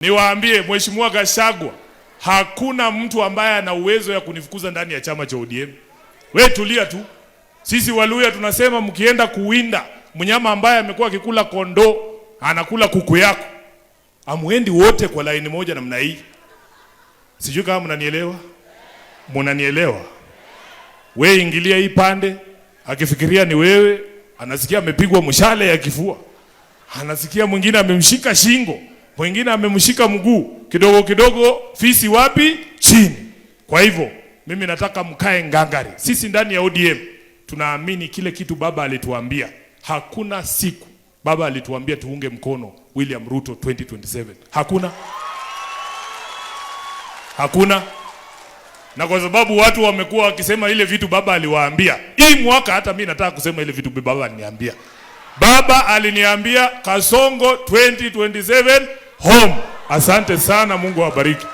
Niwaambie Mheshimiwa Gachagua, hakuna mtu ambaye ana uwezo ya kunifukuza ndani ya chama cha ODM. We tulia tu. Sisi Waluhya tunasema mkienda kuwinda mnyama ambaye amekuwa akikula kondoo, anakula kuku yako, hamuendi wote kwa laini moja namna hii. Sijui kama mnanielewa. Mnanielewa? We ingilia hii pande, akifikiria ni wewe, anasikia amepigwa mshale ya kifua, anasikia mwingine amemshika shingo, mwingine amemshika mguu, kidogo kidogo fisi wapi? Chini. Kwa hivyo mimi nataka mkae ngangari. Sisi ndani ya ODM tunaamini kile kitu baba alituambia. Hakuna siku baba alituambia tuunge mkono William Ruto 2027. Hakuna, hakuna. Na kwa sababu watu wamekuwa wakisema ile vitu baba aliwaambia, hii mwaka hata mimi nataka kusema ile vitu baba aliniambia. Baba aliniambia, "Kasongo, 2027 home." Asante sana, Mungu awabariki.